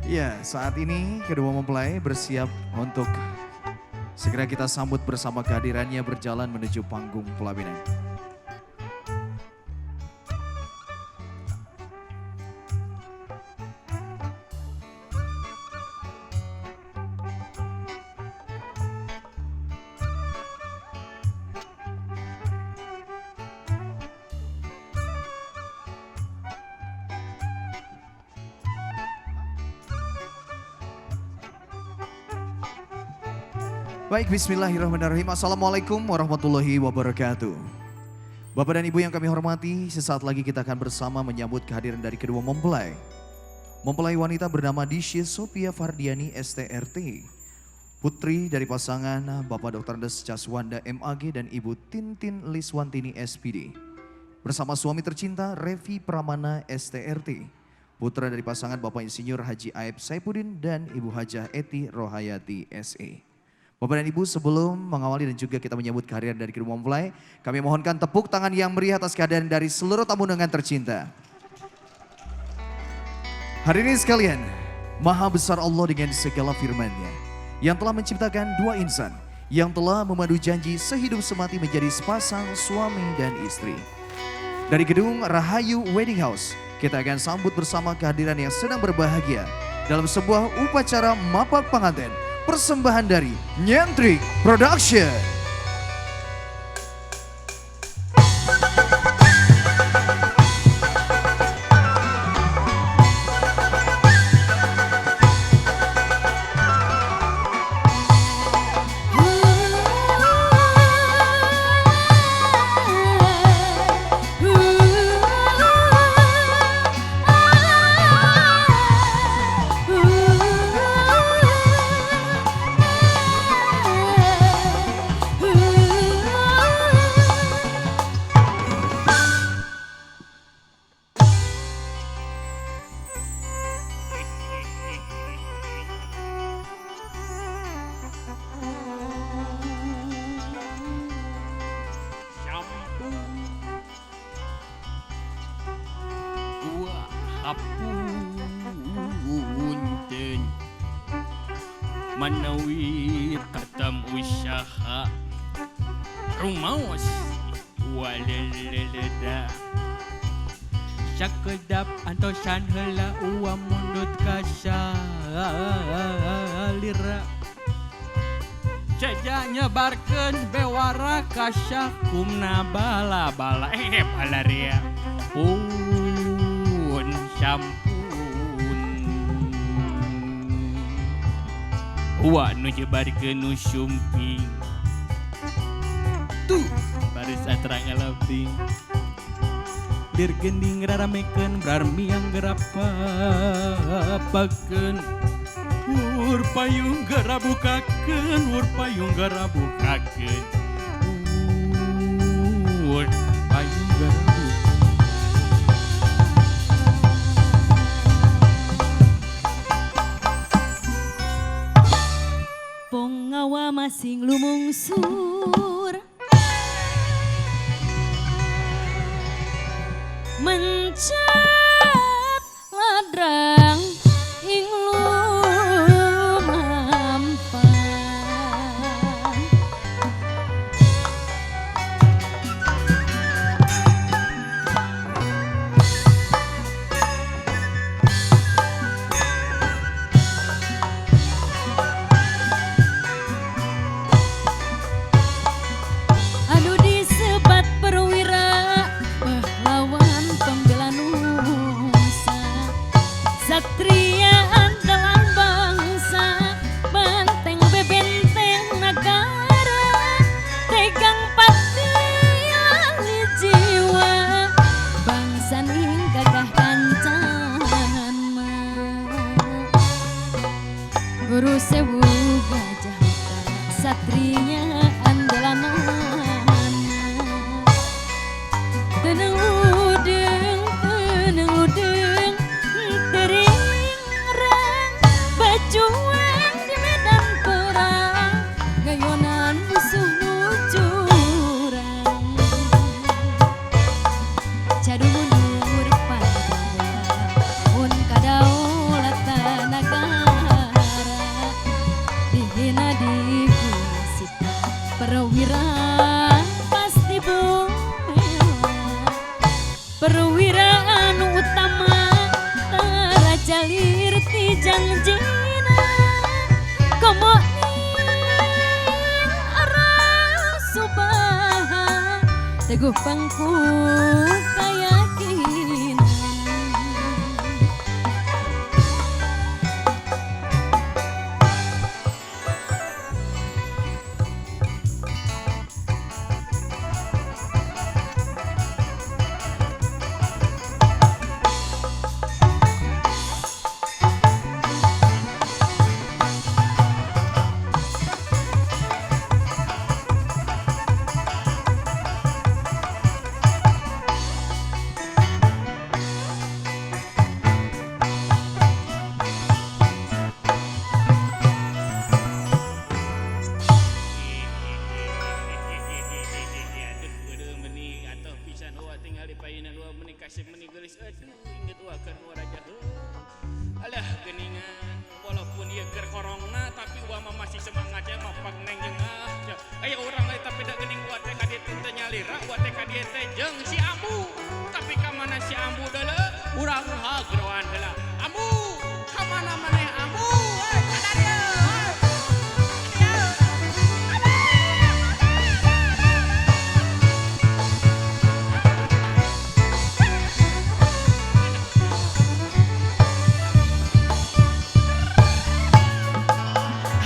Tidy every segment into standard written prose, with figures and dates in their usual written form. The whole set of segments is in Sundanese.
Ya, saat ini kedua mempelai bersiap untuk segera kita sambut bersama kehadirannya berjalan menuju panggung pelaminan. Baik, bismillahirrahmanirrahim. Assalamualaikum warahmatullahi wabarakatuh. Bapak dan Ibu yang kami hormati, sesaat lagi kita akan bersama menyambut kehadiran dari kedua mempelai. Mempelai wanita bernama Disye Sophia Fardiani STRT, putri dari pasangan Bapak Dr. Andes Caswanda MAG dan Ibu Tintin Liswantini SPD. Bersama suami tercinta Revi Pramana STRT, putra dari pasangan Bapak Insinyur Haji Aib Saipuddin dan Ibu Hajah Eti Rohayati SE. Bapak dan Ibu, sebelum mengawali dan juga kita menyambut kehadiran dari kedua mempelai, kami mohonkan tepuk tangan yang meriah atas kehadiran dari seluruh tamu undangan tercinta. Hari ini sekalian, Maha Besar Allah dengan segala firman-Nya, yang telah menciptakan dua insan, yang telah memadu janji sehidup semati menjadi sepasang suami dan istri. Dari gedung Rahayu Wedding House, kita akan sambut bersama kehadiran yang sedang berbahagia dalam sebuah upacara mapak pengantin, persembahan dari Nyentrik Production. Shampoo gua hapunten manawi katam usaha rumaos waleleleda sakedap antosan heula uang mundut ka salira Ceja nyebarkeun bewara ka sakumna bala-bala balaria pun sampun Wa nu nyebarkeun nu sumping tuh baris atra ngalaping lir gending raramekeun brarmiang gerapapakeun Ur payung gerabukakeun, ur payung gerabukakeun, ur payung gerabukakeun. Pongawa masing lumungsur mencet ladrang ing lumampan. Anu disebat perwira pahlawan pembela nusa. Perwira anu utama tara jalir ti jangjina komo ning orang subaha teguh pangku kayakinan. Aduh, aduh, meni atuh pisan uwa tinggal di payunan uwa meni kasih meni geulis, aduh, inget uwa keur uwa raja heuh. Alah geuningan walaupun ieu keur korongna tapi uwa mah masih semangat ya mapak neng jeung ah ya. Aya urang lain tapi da geuning uwa teh ka dieu teh nyalira uwa teh ka dieu teh jeung si Ambu, tapi ka mana si Ambu deuleu urang hageroan heula. Ambu ka mana maneh Ambu? Eh, ka dieu.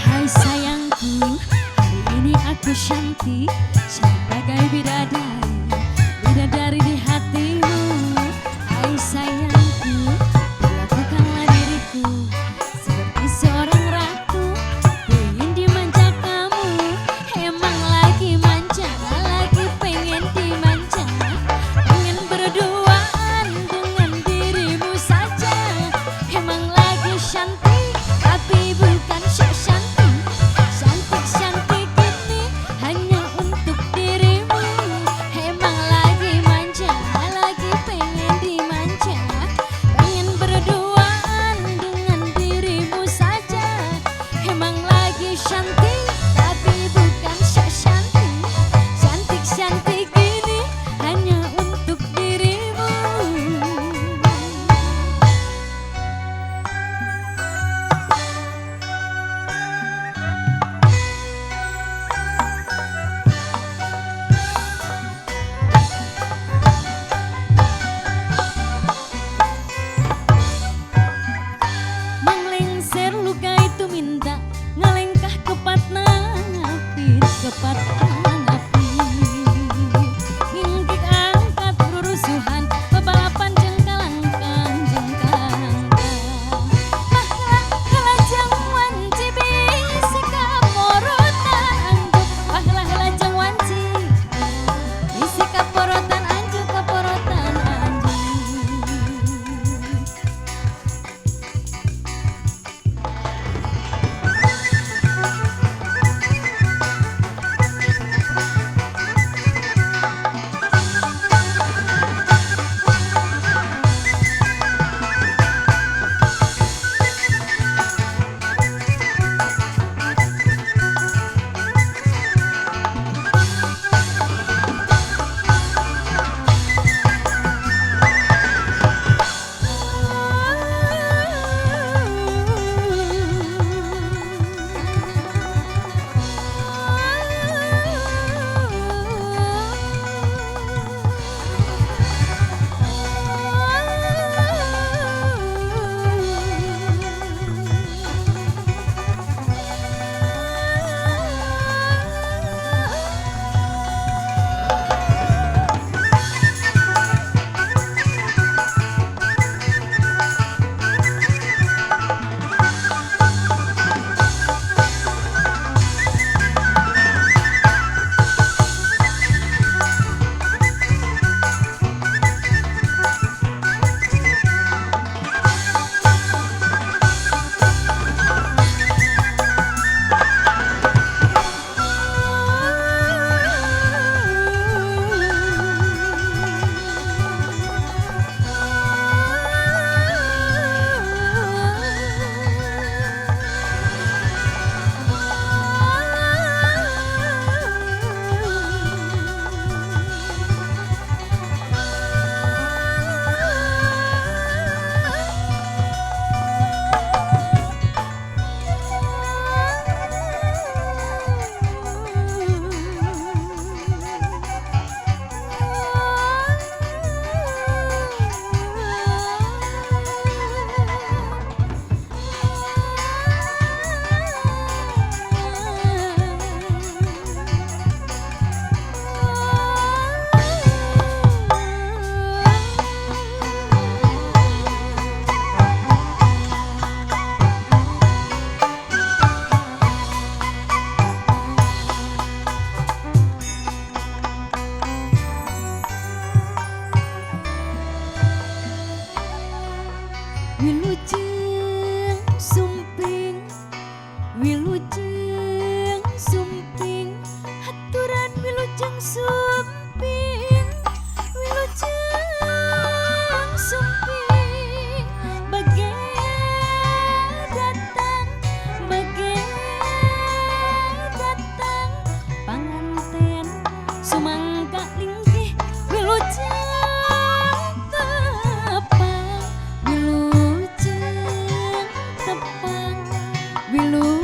Hai sayangku, hari ini aku cantik, cantik bagai bidadari, bidadari di hatimu. Hai sayangku, bila Wilujeng.